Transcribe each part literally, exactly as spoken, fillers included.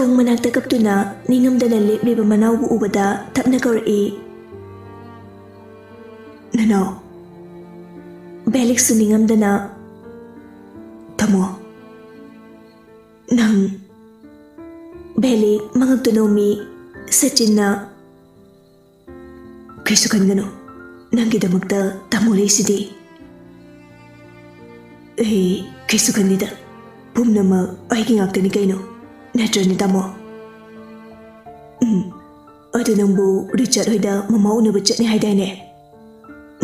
ꯊꯣꯡ ꯃꯅꯥꯛꯇ ꯀꯞꯇꯨꯅ ꯅꯤꯡꯉꯝꯗꯅ ꯂꯦꯞꯂꯤꯕ ꯃꯅꯥꯎꯕꯨ ꯎꯕꯗ ꯇꯞꯅ ꯀꯧꯔꯛꯏ, "ꯅꯅꯥꯎ!" ꯕꯦꯂꯤꯛꯁꯨ ꯅꯤꯡꯉꯝꯗꯅ, "ꯇꯥꯃꯣ, ꯅꯪ?" ꯕꯦꯂꯤꯛ ꯃꯉꯛꯇꯨ ꯅꯣꯝꯃꯤ꯫ ꯁꯆꯤꯟꯅ, "ꯀꯩꯁꯨ ꯈꯟꯒꯅꯨ, ꯅꯪꯒꯤꯗꯃꯛꯇ ꯇꯥꯃꯣ ꯂꯩꯁꯤꯗꯤ꯫" "ꯑꯦ, ꯀꯩꯁꯨ ꯈꯟꯗꯦꯗ, ꯄꯨꯝꯅꯃꯛ ꯑꯩꯒꯤ ꯉꯥꯛꯇꯅꯤ ꯀꯩꯅꯣ, ꯅꯠꯇ꯭ꯔꯅꯦ ꯇꯥꯃꯣ?" "ꯎꯝ, ꯑꯗꯨ ꯅꯪꯕꯨ ꯔꯤꯆꯥꯔꯗ ꯍꯣꯏꯗ ꯃꯃꯥ ꯎꯅꯕ ꯆꯠꯅꯤ ꯍꯥꯏꯗꯥꯏꯅꯦ?"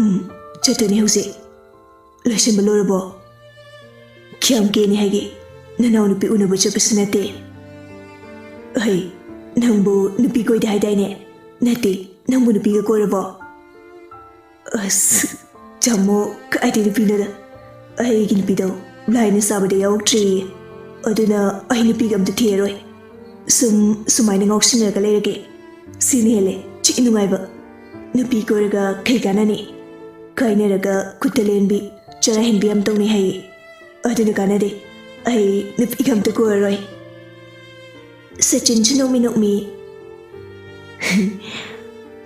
"ꯎꯝ, ꯆꯠꯇꯣꯏꯅꯦ ꯍꯧꯖꯤꯛ꯫" "ꯂꯣꯏꯁꯤꯟꯕ ꯂꯣꯏꯔꯕꯣ? ꯀꯌꯥꯝ ꯀꯦꯅꯤ ꯍꯥꯏꯒꯦ? ꯅꯅꯥꯎ ꯅꯨꯄꯤ ꯎꯅꯕ ꯆꯠꯄꯁꯨ ꯅꯠꯇꯦ꯫" "ꯍꯩ, ꯅꯪꯕꯨ ꯅꯨꯄꯤ ꯀꯣꯏꯗꯦ ꯍꯥꯏꯗꯥꯏꯅꯦ?" "ꯅꯠꯇꯦ, ꯅꯪꯕꯨ ꯅꯨꯄꯤꯒ ꯀꯣꯏꯔꯕꯣ?" "ꯑꯁ, ꯇꯥꯃꯣ, ꯀꯥꯏꯗꯩ ꯅꯨꯄꯤꯅꯣꯗ? ꯑꯩꯒꯤ ꯅꯨꯄꯤꯗꯣ ꯂꯥꯏꯅ ꯁꯥꯕꯗ ꯌꯥꯎꯔꯛꯇ꯭ꯔꯤꯌꯦ꯫ ꯑꯗꯨꯅ ꯑꯩ ꯅꯨꯄꯤꯒ ꯑꯝꯇ ꯊꯤꯔꯔꯣꯏ꯫ ꯁꯨꯝ ꯁꯨꯃꯥꯏꯅ ꯉꯥꯎꯁꯤꯟꯅꯔꯒ ꯂꯩꯔꯒꯦ꯫ ꯁꯤꯅ ꯍꯦꯜꯂꯦ ꯊꯤ ꯅꯨꯡꯉꯥꯏꯕ꯫ ꯅꯨꯄꯤ ꯀꯣꯏꯔꯒ ꯀꯩ ꯀꯥꯟꯅꯅꯤ? ꯀꯥꯏꯅꯔꯒ ꯈꯨꯠꯇ ꯂꯦꯟꯕꯤ, ꯆꯔꯥ ꯍꯦꯟꯕꯤ ꯌꯥꯝ ꯇꯧꯅꯩ ꯍꯥꯏꯌꯦ꯫ ꯑꯗꯨꯅ ꯀꯥꯟꯅꯗꯦ꯫ ꯑꯩ ꯅꯨꯄꯤꯒ ꯑꯝꯇ ꯀꯣꯏꯔꯔꯣꯏ꯫" ꯁꯆꯤꯟꯁꯨ ꯅꯣꯛꯃꯤ ꯅꯣꯛꯃꯤ꯫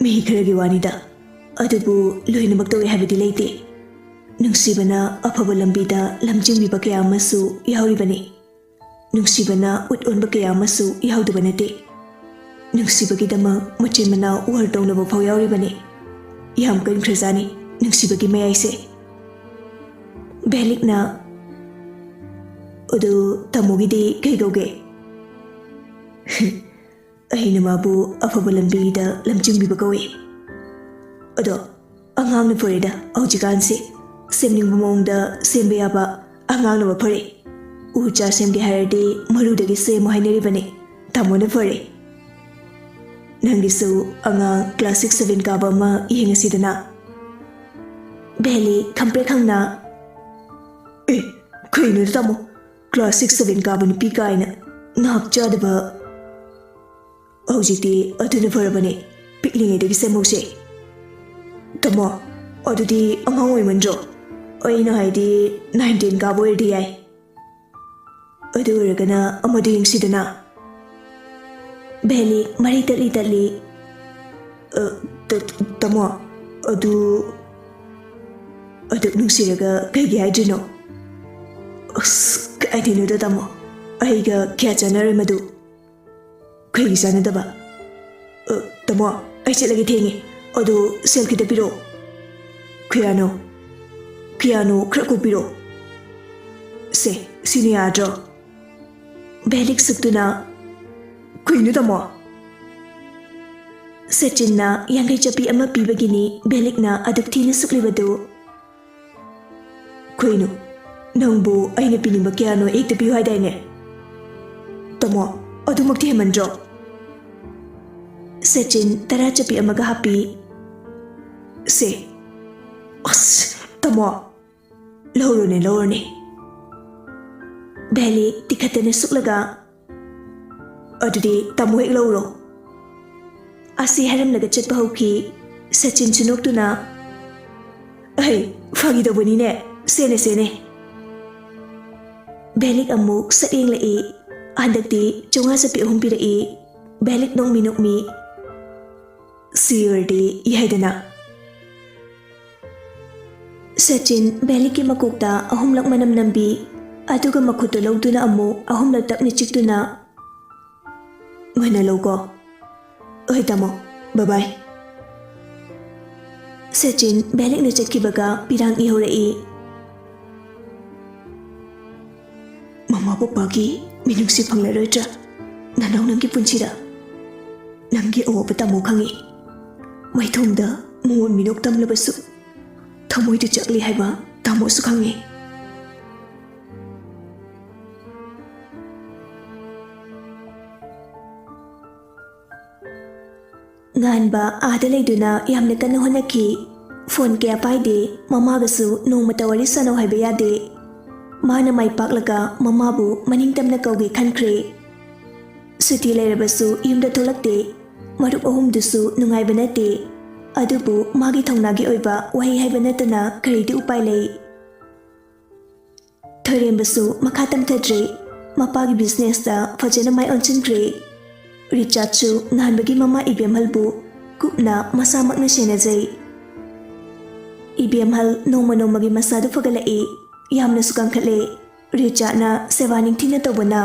"ꯃꯤ ꯈꯔꯒꯤ ꯋꯥꯅꯤꯗ꯫ ꯑꯗꯨꯕꯨ ꯂꯣꯏꯅꯃꯛ ꯇꯧꯏ ꯍꯥꯏꯕꯗꯤ ꯂꯩꯇꯦ꯫ ꯅꯨꯡꯁꯤꯕꯅ ꯑꯐꯕ ꯂꯝꯕꯤꯗ ꯂꯝꯖꯤꯡꯕꯤꯕ ꯀꯌꯥ ꯑꯃꯁꯨ ꯌꯥꯎꯔꯤꯕꯅꯤ꯫ ꯅꯨꯡꯁꯤꯕꯅ ꯎꯠ ꯑꯣꯟꯕ ꯀꯌꯥ ꯑꯃꯁꯨ ꯌꯥꯎꯗꯕ ꯅꯠꯇꯦ꯫ ꯅꯨꯡꯁꯤꯕꯒꯤꯗꯃꯛ ꯃꯆꯤꯟ ꯃꯅꯥꯎ ꯋꯥꯔ ꯇꯧꯅꯕ ꯐꯥꯎ ꯌꯥꯎꯔꯤꯕꯅꯤ꯫ ꯌꯥꯝ ꯀꯟꯈ꯭ꯔꯖꯥꯠꯅꯤ ꯅꯨꯡꯁꯤꯕꯒꯤ ꯃꯌꯥꯏꯁꯦ꯫" ꯕꯦꯂꯤꯛꯅ, "ꯑꯗꯨ ꯇꯥꯃꯣꯒꯤꯗꯤ ꯀꯩ ꯀꯧꯒꯦ?" "ꯑꯩꯅ ꯃꯥꯕꯨ ꯑꯐꯕ ꯂꯝꯕꯤꯗ ꯂꯝꯖꯤꯡꯕꯤꯕ ꯀꯧꯏ꯫ ꯑꯗꯣ ꯑꯉꯥꯡꯅ ꯐꯔꯦꯗ ꯍꯧꯖꯤꯛꯀꯥꯟꯁꯦ꯫ ꯁꯦꯝꯅꯤꯡꯕ ꯃꯑꯣꯡꯗ ꯁꯦꯝꯕ ꯌꯥꯕ ꯑꯉꯥꯡꯅ ꯃꯐꯔꯦ꯫ ꯎ ꯆꯥ ꯁꯦꯝꯒꯦ ꯍꯥꯏꯔꯗꯤ ꯃꯔꯨꯗꯒꯤ ꯁꯦꯝꯃꯨ ꯍꯥꯏꯅꯔꯤꯕꯅꯤ꯫ ꯇꯥꯃꯣꯅ ꯐꯔꯦ꯫ ꯅꯪꯒꯤꯁꯨ ꯑꯉꯥꯡ ꯀ꯭ꯂꯥꯁ ꯁꯤꯛꯁ ꯁꯚꯦꯟ ꯀꯥꯕ ꯑꯃ ꯌꯦꯡꯉꯁꯤꯗꯅ꯫" ꯕꯦꯂꯤꯛ ꯈꯪꯄ꯭ꯔꯦꯛ ꯈꯪꯅ, "ꯑꯦ, ꯀꯩꯅꯣꯗ ꯇꯥꯃꯣ, ꯀ꯭ꯂꯥꯁ ꯁꯤꯛꯁ ꯁꯚꯦꯟ ꯀꯥꯕ ꯅꯨꯄꯤ ꯀꯥꯏꯅ ꯅꯥꯞ ꯆꯥꯗꯕ꯫ ꯍꯧꯖꯤꯛꯇꯤ ꯑꯗꯨꯅ ꯐꯔꯕꯅꯦ, ꯄꯤꯛꯂꯤꯉꯩꯗꯒꯤ ꯁꯦꯝꯍꯧꯁꯦ꯫" "ꯇꯥꯃꯣ, ꯑꯗꯨꯗꯤ ꯑꯉꯥꯡ ꯑꯣꯏꯃꯟꯗ꯭ꯔꯣ? ꯑꯩꯅ ꯍꯥꯏꯗꯤ ꯅꯥꯏꯟ ꯇꯦꯟ ꯀꯥꯕ ꯑꯣꯏꯔꯗꯤ ꯌꯥꯏ꯫ ꯑꯗꯨ ꯑꯣꯏꯔꯒꯅ ꯑꯃꯗꯨ ꯌꯦꯡꯁꯤꯗꯅ꯫" ꯚꯦꯂꯤꯛ ꯃꯔꯩ ꯇꯠꯂꯤ ꯇꯠꯂꯤ꯫ "ꯑ, ꯇ-, ꯇꯥꯃꯣ, ꯑꯗꯨ, ꯑꯗꯨꯛ ꯅꯨꯡꯁꯤꯔꯒ ꯀꯩꯒꯤ ꯍꯥꯏꯗ꯭ꯔꯤꯅꯣ? ꯑꯁ, ꯀꯥꯏꯗꯩꯅꯣꯗ ꯇꯥꯃꯣ, ꯑꯩꯒ ꯀꯌꯥ ꯆꯥꯟꯅꯔꯣꯏ ꯃꯗꯨ꯫ ꯀꯩꯒꯤ ꯆꯥꯟꯅꯗꯕ? ꯑ, ꯇꯥꯃꯣ, ꯑꯩ ꯆꯠꯂꯒꯦ, ꯊꯦꯡꯉꯦ꯫ ꯑꯗꯣ ꯁꯦꯜ ꯈꯤꯇ ꯄꯤꯔꯛꯑꯣ꯫ ꯀꯌꯥꯅꯣ? ꯀꯌꯥꯅꯣ ꯈꯔ ꯀꯣꯛꯄꯤꯔꯣ꯫ ꯁꯦ, ꯁꯤꯅ ꯌꯥꯗ꯭ꯔꯣ?" ꯚꯦꯂꯤꯛ ꯁꯨꯛꯇꯨꯅ, "ꯀꯩꯅꯣ ꯇꯥꯃꯣ?" ꯁꯆꯤꯟꯅ ꯌꯥꯡꯈꯩ ꯆꯞꯄꯤ ꯑꯃ ꯄꯤꯕꯒꯤꯅꯤ ꯚꯦꯂꯤꯛꯅ ꯑꯗꯨꯛ ꯊꯤꯅ ꯁꯨꯛꯂꯤꯕꯗꯨ꯫ "ꯀꯩꯅꯣ? ꯅꯪꯕꯨ ꯑꯩꯅ ꯄꯤꯅꯤꯡꯕ ꯀꯌꯥꯅꯣ ꯍꯦꯛꯇ ꯄꯤꯌꯨ ꯍꯥꯏꯗꯥꯏꯅꯦ? ꯇꯥꯃꯣ, ꯑꯗꯨꯃꯛꯇꯤ ꯍꯦꯟꯃꯟꯗ꯭ꯔꯣ?" ꯁꯆꯤꯟ ꯇꯔꯥ ꯆꯞꯄꯤ ꯑꯃꯒ ꯍꯥꯞꯄꯤ꯫ "ꯁꯦ, ꯑꯁ, ꯇꯥꯃꯣ, ꯂꯧꯔꯨꯅꯦ, ꯂꯧꯔꯨꯅꯦ꯫" ꯚꯦꯂꯤꯛ ꯇꯤꯈꯠꯇꯅ ꯁꯨꯛꯂꯒ, "ꯑꯗꯨꯗꯤ ꯇꯥꯃꯣ ꯍꯦꯛ ꯂꯧꯔꯣ꯫" ꯑꯁꯤ ꯍꯥꯏꯔꯝꯂꯒ ꯆꯠꯄ ꯍꯧꯈꯤ꯫ ꯁꯆꯤꯟꯁꯨ ꯅꯣꯛꯇꯨꯅ, "ꯑꯍꯩ, ꯐꯥꯒꯤ ꯇꯧꯕꯅꯤꯅꯦ, ꯁꯦꯅꯦ, ꯁꯦꯅꯦ꯫" ꯚꯦꯂꯤꯛ ꯑꯃꯨꯛ ꯁꯛ ꯌꯦꯡꯂꯛꯏ꯫ ꯍꯟꯗꯛꯇꯤ ꯆꯥꯝꯃꯉꯥ ꯆꯞꯄꯤ ꯑꯍꯨꯝ ꯄꯤꯔꯛꯏ꯫ ꯚꯦꯂꯤꯛ ꯅꯣꯛꯃꯤ ꯅꯣꯛꯃꯤ, "ꯁꯤ ꯑꯣꯏꯔꯗꯤ ꯌꯥꯏꯗꯅ꯫" ꯁꯆꯤꯟ ꯚꯦꯂꯤꯛꯀꯤ ꯃꯀꯣꯛꯇ ꯑꯍꯨꯝꯂꯛ ꯃꯅꯝ ꯅꯝꯕꯤ, ꯑꯗꯨꯒ ꯃꯈꯨꯠꯇꯨ ꯂꯧꯗꯨꯅ ꯑꯃꯨꯛ ꯑꯍꯨꯝꯂꯛ ꯇꯞꯅ ꯆꯤꯛꯇꯨꯅ, "ꯉꯟꯅ ꯂꯧꯀꯣ꯫" "ꯍꯣꯏ ꯇꯥꯃꯣ, ꯕꯥꯏ ꯕꯥꯏ꯫" ꯁꯆꯤꯟ ꯚꯦꯂꯤꯛꯅ ꯆꯠꯈꯤꯕꯒ ꯄꯤꯔꯥꯡ ꯏꯍꯧꯔꯛꯏ꯫ "ꯃꯃꯥ ꯄꯄꯥꯒꯤ ꯃꯤꯅꯨꯡꯁꯤ ꯐꯪꯂꯔꯣꯏꯗ꯭ꯔꯥ ꯅꯅꯥꯎ ꯅꯪꯒꯤ ꯄꯨꯟꯁꯤꯗ? ꯅꯪꯒꯤ ꯑꯋꯥꯕ ꯇꯥꯃꯣ ꯈꯪꯉꯤ꯫ ꯃꯥꯏꯊꯣꯡꯗ ꯃꯣꯃꯣꯟ ꯃꯤꯅꯣꯛ ꯇꯝꯂꯕꯁꯨ ꯊꯃꯣꯏꯗ ꯆꯥꯛꯂꯤ ꯍꯥꯏꯕ ꯇꯥꯃꯣꯁꯨ ꯈꯪꯉꯤ꯫" ꯉꯥꯟꯕ ꯑꯥꯗ ꯂꯩꯗꯨꯅ ꯌꯥꯝꯅ ꯀꯟꯅ ꯍꯣꯠꯅꯈꯤ꯫ ꯐꯣꯟ ꯀꯌꯥ ꯄꯥꯏꯗꯦ, ꯃꯃꯥꯒꯁꯨ ꯅꯣꯡꯃꯇ ꯋꯥꯔꯤ ꯁꯥꯟꯅꯧ ꯍꯥꯏꯕ ꯌꯥꯗꯦ꯫ ꯃꯥꯅ ꯃꯥꯏ ꯄꯥꯛꯂꯒ ꯃꯃꯥꯕꯨ ꯃꯅꯤꯡ ꯇꯝꯅ ꯀꯧꯒꯦ ꯈꯟꯈ꯭ꯔꯦ꯫ ꯁꯨꯇꯤ ꯂꯩꯔꯕꯁꯨ ꯌꯨꯝꯗ ꯊꯣꯛꯂꯛꯇꯦ꯫ ꯃꯔꯨꯞ ꯑꯍꯨꯝꯗꯨꯁꯨ ꯅꯨꯡꯉꯥꯏꯕ ꯅꯠꯇꯦ꯫ ꯑꯗꯨꯕꯨ ꯃꯥꯒꯤ ꯊꯧꯅꯥꯒꯤ ꯑꯣꯏꯕ ꯋꯥꯍꯩ ꯍꯥꯏꯕ ꯅꯠꯇꯅ ꯀꯔꯤꯗꯤ ꯎꯄꯥꯏ ꯂꯩ? ꯊꯣꯏꯔꯦꯝꯕꯁꯨ ꯃꯈꯥ ꯇꯝꯊꯗ꯭ꯔꯦ꯫ ꯃꯄꯥꯒꯤ ꯕꯤꯖꯤꯅꯦꯁꯇ ꯐꯖꯅ ꯃꯥꯏ ꯑꯣꯟꯁꯤꯟꯈ꯭ꯔꯦ꯫ ꯔꯤꯆꯥꯔꯗꯁꯨ ꯉꯥꯟꯕꯒꯤ ꯃꯃꯥ ꯏꯕꯦꯝꯍꯜꯕꯨ ꯀꯨꯞꯅ ꯃꯁꯥꯃꯛꯅ ꯁꯦꯟꯅꯖꯩ꯫ ꯏꯕꯦꯝꯍꯜ ꯅꯣꯡꯃ ꯅꯣꯡꯃꯒꯤ ꯃꯁꯥꯗꯨ ꯐꯒꯠꯂꯛꯏ, ꯌꯥꯝꯅꯁꯨ ꯀꯟꯈꯠꯂꯦ꯫ ꯔꯤꯆꯥꯔꯗꯅ ꯁꯦꯕꯥ ꯅꯤꯡꯊꯤꯅ ꯇꯧꯕꯅ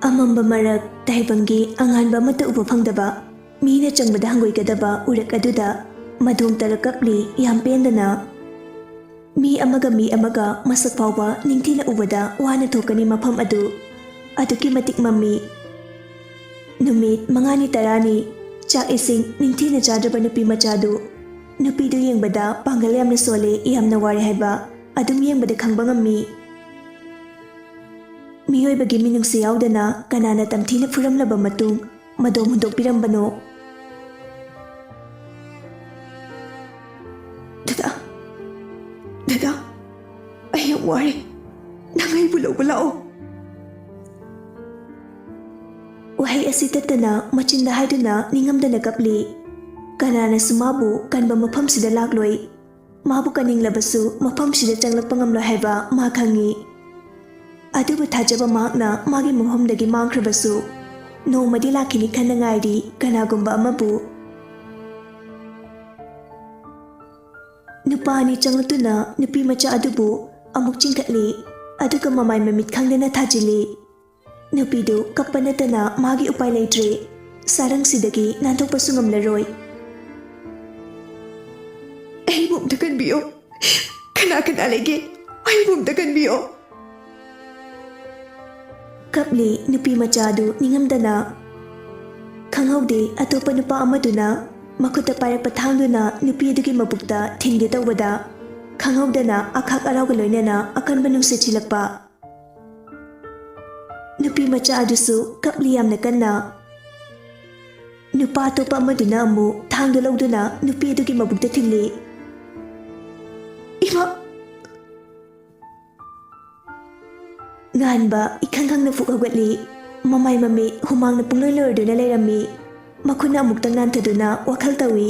ꯑꯃꯝꯕ ꯃꯔꯛ ꯇꯥꯏꯕꯪꯒꯤ ꯑꯉꯥꯟꯕ ꯑꯃꯠꯇ ꯎꯕ ꯐꯪꯗꯕ, ꯃꯤꯅ ꯆꯪꯕꯗ ꯍꯪꯒꯣꯏꯒꯗꯕ ꯎꯔꯛ ꯑꯗꯨꯗ ꯃꯗꯣꯡ ꯇꯔꯛ ꯀꯞꯂꯤ ꯌꯥꯝ ꯄꯦꯟꯗꯅ꯫ ꯃꯤ ꯑꯃꯒ ꯃꯤ ꯑꯃꯒ ꯃꯁꯛ ꯐꯥꯎꯕ ꯅꯤꯡꯊꯤꯅ ꯎꯕꯗ ꯋꯥꯅ ꯊꯣꯛꯀꯅꯤ ꯃꯐꯝ ꯑꯗꯨ꯫ ꯑꯗꯨꯛꯀꯤ ꯃꯇꯤꯛ ꯃꯝꯃꯤ꯫ ꯅꯨꯃꯤꯠ ꯃꯉꯥꯅꯤ ꯇꯔꯥꯅꯤ ꯆꯥꯛ ꯏꯁꯤꯡ ꯅꯤꯡꯊꯤꯅ ꯆꯥꯗ꯭ꯔꯕ ꯅꯨꯄꯤ ꯃꯆꯥꯗꯨ, ꯅꯨꯄꯤꯗꯨ ꯌꯦꯡꯕꯗ ꯄꯥꯡꯒꯜ ꯌꯥꯝꯅ ꯁꯣꯜꯂꯦ, ꯌꯥꯝꯅ ꯋꯥꯔꯦ ꯍꯥꯏꯕ ꯑꯗꯨꯝ ꯌꯦꯡꯕꯗ ꯈꯪꯕ ꯉꯝꯃꯤ꯫ ꯃꯤꯑꯣꯏꯕꯒꯤ ꯃꯤꯅꯨꯡꯁꯤ ꯌꯥꯎꯗꯅ ꯀꯅꯥꯅ ꯇꯝꯊꯤꯅ ꯐꯨꯔꯝꯂꯕ ꯃꯇꯨꯡ ꯃꯗꯣꯝ ꯍꯨꯟꯗꯣꯛꯄꯤꯔꯝꯕꯅꯣ? "ꯗꯗꯥ, ꯗꯗꯥ, ꯑꯩ ꯌꯥꯝ ꯋꯥꯔꯦ꯫ ꯅꯪ ꯑꯩꯕꯨ ꯂꯧꯕ ꯂꯥꯛꯑꯣ꯫" ꯋꯥꯍꯩ ꯑꯁꯤ ꯇꯠꯇꯅ ꯃꯆꯤꯟꯗ ꯍꯥꯏꯗꯨꯅ ꯅꯤꯡꯉꯝꯗꯅ ꯀꯞꯂꯤ꯫ ꯀꯅꯥꯅꯁꯨ ꯃꯥꯕꯨ ꯀꯟꯕ ꯃꯐꯝꯁꯤꯗ ꯂꯥꯛꯂꯣꯏ꯫ ꯃꯥꯕꯨ ꯀꯟꯅꯤꯡꯂꯕꯁꯨ ꯃꯐꯝꯁꯤꯗ ꯆꯪꯂꯛꯄ ꯉꯝꯂꯣꯏ ꯍꯥꯏꯕ ꯃꯥ ꯈꯪꯏ꯫ ꯑꯗꯨꯕꯨ ꯊꯥꯖꯕ ꯃꯍꯥꯛꯅ ꯃꯥꯒꯤ ꯃꯐꯝꯗꯒꯤ ꯃꯥꯡꯈ꯭ꯔꯕꯁꯨ, ꯅꯣꯡꯃꯗꯤ ꯂꯥꯛꯈꯤꯅꯤ ꯈꯟꯅ ꯉꯥꯏꯔꯤ ꯀꯅꯥꯒꯨꯝꯕ ꯑꯃꯕꯨ꯫ ꯅꯨꯄꯥ ꯑꯅꯤ ꯆꯪꯂꯛꯇꯨꯅ ꯅꯨꯄꯤ ꯃꯆꯥ ꯑꯗꯨꯕꯨ ꯑꯃꯨꯛ ꯆꯤꯡꯈꯠꯂꯤ, ꯑꯗꯨꯒ ꯃꯃꯥꯏ ꯃꯃꯤꯠ ꯈꯪꯗꯅ ꯊꯥꯖꯤꯜꯂꯤ꯫ ꯅꯨꯄꯤꯗꯨ ꯀꯞꯄ ꯅꯠꯇꯅ ꯃꯥꯒꯤ ꯎꯄꯥꯏ ꯂꯩꯇ꯭ꯔꯦ꯫ ꯁꯥꯔꯪꯁꯤꯗꯒꯤ ꯅꯥꯟꯊꯣꯛꯄꯁꯨ ꯉꯝꯂꯔꯣꯏ꯫ "ꯑꯩꯕꯨ ꯑꯝꯇ ꯀꯟꯕꯤꯌꯣ꯫ ꯀꯅꯥ ꯀꯅꯥ ꯂꯩꯒꯦ? ꯑꯩꯕꯨ ꯑꯝꯇ ꯀꯟꯕꯤꯌꯣ꯫" ꯀꯞꯂꯤ ꯅꯨꯄꯤ ꯃꯆꯥ ꯑꯗꯨ ꯅꯤꯡꯉꯝꯗꯅ꯫ ꯈꯪꯍꯧꯗꯦ, ꯑꯇꯣꯞꯄ ꯅꯨꯄꯥ ꯑꯃꯗꯨꯅ ꯃꯈꯨꯠꯇ ꯄꯥꯏꯔꯛꯄ ꯊꯥꯡꯗꯨꯅ ꯅꯨꯄꯤ ꯑꯗꯨꯒꯤ ꯃꯕꯨꯛꯇ ꯊꯤꯟꯒꯦ ꯇꯧꯕꯗ, ꯈꯪꯍꯧꯗꯅ ꯑꯈꯥꯛ ꯑꯔꯥꯎꯒ ꯂꯣꯏꯅꯅ ꯑꯀꯟꯕ ꯅꯨꯡꯁꯤꯠ ꯁꯤꯜꯂꯛꯄ꯫ ꯅꯨꯄꯤ ꯃꯆꯥ ꯑꯗꯨꯁꯨ ꯀꯞꯂꯤ ꯌꯥꯝꯅ ꯀꯟꯅ꯫ ꯅꯨꯄꯥ ꯑꯇꯣꯞꯄ ꯑꯃꯗꯨꯅ ꯑꯃꯨꯛ ꯊꯥꯡꯗꯨ ꯂꯧꯗꯨꯅ ꯅꯨꯄꯤ ꯑꯗꯨꯒꯤ ꯃꯕꯨꯛꯇ ꯊꯤꯜꯂꯤ꯫ "ꯏꯃꯥ!" ꯉꯥꯟꯕ ꯏꯈꯪ ꯈꯪꯅ ꯐꯨꯛ ꯍꯧꯒꯠꯂꯤ꯫ ꯃꯃꯥꯏ ꯃꯃꯤꯠ ꯍꯨꯃꯥꯡꯅ ꯄꯨꯡꯂꯣꯏ ꯂꯣꯏꯔꯗꯨꯅ ꯂꯩꯔꯝꯃꯤ꯫ ꯃꯈꯨꯠꯅ ꯑꯃꯨꯛꯇꯪ ꯅꯥꯟꯊꯗꯨꯅ ꯋꯥꯈꯜ ꯇꯧꯏ꯫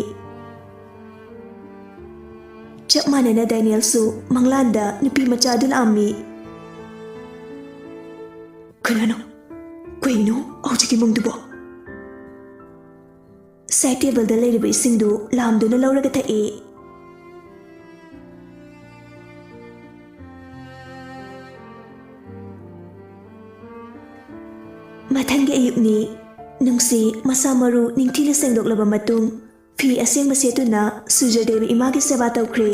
ꯆꯞ ꯃꯥꯟꯅꯅ ꯗꯦꯅꯤꯌꯦꯜꯁꯨ ꯃꯪꯂꯥꯟꯗ ꯅꯨꯄꯤ ꯃꯆꯥ ꯑꯗꯨ ꯂꯥꯛꯑꯝꯃꯤ꯫ ꯀꯅꯥꯅꯣ? ꯀꯩꯅꯣ ꯍꯧꯖꯤꯛꯀꯤ ꯃꯪꯗꯨꯕꯣ? ꯁꯥꯏꯠ ꯇꯦꯕꯜꯗ ꯂꯩꯔꯤꯕ ꯏꯁꯤꯡꯗꯨ ꯂꯥꯝꯗꯨꯅ ꯂꯧꯔꯒ ꯊꯛꯏ꯫ ꯃꯊꯪꯒꯤ ꯑꯌꯨꯛꯅꯤ꯫ ꯅꯨꯡꯁꯤ ꯃꯁꯥ ꯃꯔꯨ ꯅꯤꯡꯊꯤꯅ ꯁꯦꯡꯗꯣꯛꯂꯕ ꯃꯇꯨꯡ, ꯐꯤ ꯑꯁꯦꯡꯕ ꯁꯦꯠꯇꯨꯅ ꯁꯨꯔꯖꯗꯦꯕ ꯏꯃꯥꯒꯤ ꯁꯦꯕꯥ ꯇꯧꯈ꯭ꯔꯦ꯫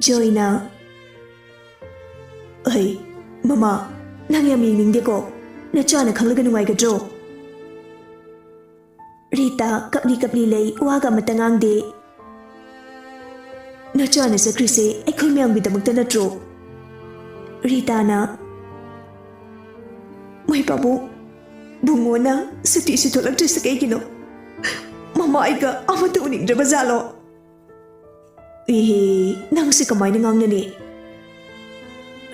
ꯖꯣꯏꯅ, "ꯑꯩ, ꯃꯃꯥ, ꯅꯪ ꯌꯥꯝ ꯌꯦꯡꯅꯤꯡꯗꯦꯀꯣ? ꯅꯆꯥꯅ ꯈꯪꯂꯒ ꯅꯨꯡꯉꯥꯏꯒꯗ꯭ꯔꯣ?" ꯔꯤꯇꯥ ꯀꯞꯂꯤ ꯀꯞꯂꯤ ꯂꯩ, ꯋꯥꯒ ꯑꯃꯠꯇ ꯉꯥꯡꯗꯦ꯫ "ꯅꯆꯥꯅ ꯆꯠꯈ꯭ꯔꯤꯁꯦ ꯑꯩꯈꯣꯏ ꯃꯌꯥꯝꯒꯤꯗꯃꯛꯇ ꯅꯠꯇ꯭ꯔꯣ?" ꯔꯤꯇꯥꯅ, "ꯃꯣꯏ ꯄꯥꯕꯨꯡ, ꯕꯨꯡꯉꯣꯅ ꯁꯨꯇꯤꯁꯨ ꯊꯣꯛꯂꯛꯇ꯭ꯔꯤꯁꯦ ꯀꯩꯒꯤꯅꯣ? ꯃꯃꯥ ꯑꯩꯒ ꯑꯃꯠꯇ ꯎꯅꯤꯡꯗ꯭ꯔꯕ ꯖꯥꯠꯂꯣ?" "ꯏꯍꯦ, ꯅꯪꯁꯦ ꯀꯃꯥꯏꯅ ꯉꯥꯡꯅꯅꯤ?"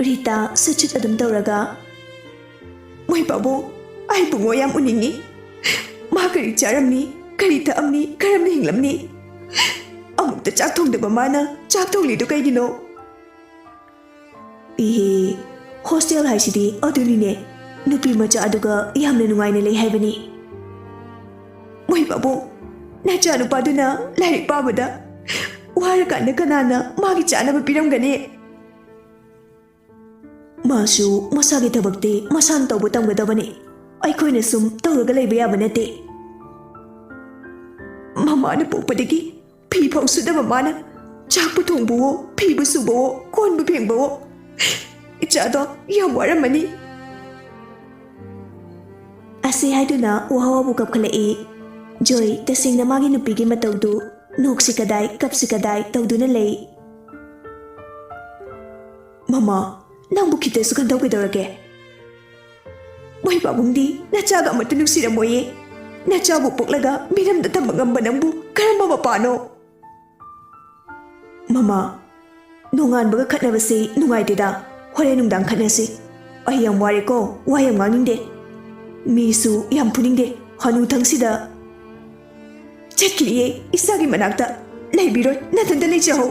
ꯔꯤꯇꯥ ꯁꯨꯠ ꯁꯨꯠ ꯑꯗꯨꯝ ꯇꯧꯔꯒ, "ꯃꯣꯏ ꯄꯥꯕꯨꯡ, ꯑꯩ ꯕꯨꯡꯉꯣ ꯌꯥꯝ ꯎꯅꯤꯡꯉꯤ꯫ ꯃꯥ ꯀꯔꯤ ꯆꯥꯔꯝꯅꯤ, ꯀꯔꯤ ꯊꯛꯑꯝꯅꯤ, ꯀꯔꯝꯅ ꯍꯤꯡꯂꯝꯅꯤ? ꯑꯃꯨꯛꯇ ꯆꯥꯛ ꯊꯣꯡꯗꯕ ꯃꯥꯅ ꯆꯥꯛ ꯊꯣꯡꯂꯤꯗꯨ ꯀꯩꯒꯤꯅꯣ?" "ꯏꯍꯦ, ꯍꯣꯁꯇꯦꯜ ꯍꯥꯏꯁꯤꯗꯤ ꯑꯗꯨꯅꯤꯅꯦ, ꯅꯨꯄꯤ ꯃꯆꯥ ꯑꯗꯨꯒ ꯌꯥꯝꯅ ꯅꯨꯡꯉꯥꯏꯅ ꯂꯩ ꯍꯥꯏꯕꯅꯤ꯫ ꯃꯣꯏ ꯄꯥꯕꯨꯡ, ꯅꯆꯥꯅꯨꯄꯥꯗꯨꯅ ꯂꯥꯏꯔꯤꯛ ꯄꯥꯕꯗ ꯋꯥꯔꯀꯥꯟꯗ ꯀꯅꯥꯅ ꯃꯥꯒꯤ ꯆꯥꯅꯕ ꯄꯤꯔꯝꯒꯅꯤ?" "ꯃꯥꯁꯨ ꯃꯁꯥꯒꯤ ꯊꯕꯛꯇꯤ ꯃꯁꯥꯅ ꯇꯧꯕ ꯇꯝꯒꯗꯕꯅꯤ꯫ ꯑꯩꯈꯣꯏꯅ ꯁꯨꯝ ꯇꯧꯔꯒ ꯂꯩꯕ ꯌꯥꯕ ꯅꯠꯇꯦ꯫ ꯃꯃꯥꯅ ꯄꯣꯛꯄꯗꯒꯤ ꯐꯤ ꯐꯥꯎ ꯁꯨꯗꯕ ꯃꯥꯅ ꯆꯥꯛꯄꯨ ꯊꯣꯡꯕꯋꯣ, ꯐꯤꯕꯨ ꯁꯨꯕꯋꯣ, ꯀꯣꯟꯕꯨ ꯐꯦꯡꯕꯋꯣ꯫ ꯏꯆꯥꯗꯣ ꯌꯥꯝ ꯋꯥꯔꯝꯃꯅꯤ꯫" ꯑꯁꯤ ꯍꯥꯏꯗꯨꯅ ꯋꯥ ꯋꯥꯕꯨ ꯀꯞꯈꯠꯂꯛꯏ꯫ ꯖꯣꯏ ꯇꯁꯦꯡꯅ ꯃꯥꯒꯤ ꯅꯨꯄꯤꯒꯤ ꯃꯇꯧꯗꯨ ꯅꯣꯛꯁꯤ ꯀꯗꯥꯏ, ꯀꯞꯁꯤ ꯀꯗꯥꯏ ꯇꯧꯗꯨꯅ ꯂꯩ꯫ "ꯃꯃꯥ, ꯅꯪꯕꯨ ꯈꯤꯇꯁꯨ ꯈꯟꯊꯧ ꯀꯩꯗꯧꯔꯒꯦ? ꯃꯣꯏ ꯄꯥꯕꯨꯡꯗꯤ ꯅꯆꯥꯒ ꯑꯃꯠꯇ ꯅꯨꯡꯁꯤꯔꯝꯃꯣꯏꯌꯦ꯫ ꯅꯆꯥꯕꯨ ꯄꯣꯛꯂꯒ ꯃꯤꯔꯝꯗ ꯊꯝꯕ ꯉꯝꯕ ꯅꯪꯕꯨ ꯀꯔꯝꯕ ꯃꯄꯥꯅꯣ?" "ꯃꯃꯥ, ꯅꯣꯡꯉꯥꯟꯕꯒ ꯈꯠꯅꯕꯁꯤ ꯅꯨꯡꯉꯥꯏꯇꯦꯗ꯫ ꯍꯣꯔꯦꯟ ꯅꯨꯡꯗꯥꯡ ꯈꯠꯅꯁꯤ꯫ ꯑꯩ ꯌꯥꯝ ꯋꯥꯔꯦꯀꯣ, ꯋꯥ ꯌꯥꯝ ꯉꯥꯡꯅꯤꯡꯗꯦ꯫ ꯃꯤꯁꯨ ꯌꯥꯝ ꯐꯨꯅꯤꯡꯗꯦ꯫ ꯍꯅꯨꯊꯪꯁꯤꯗ ꯆꯠꯈꯤꯅꯤꯌꯦ ꯏꯆꯥꯒꯤ ꯃꯅꯥꯛꯇ꯫ ꯂꯩꯕꯤꯔꯣꯏ, ꯅꯊꯟꯇ ꯂꯩꯖꯍꯧ꯫"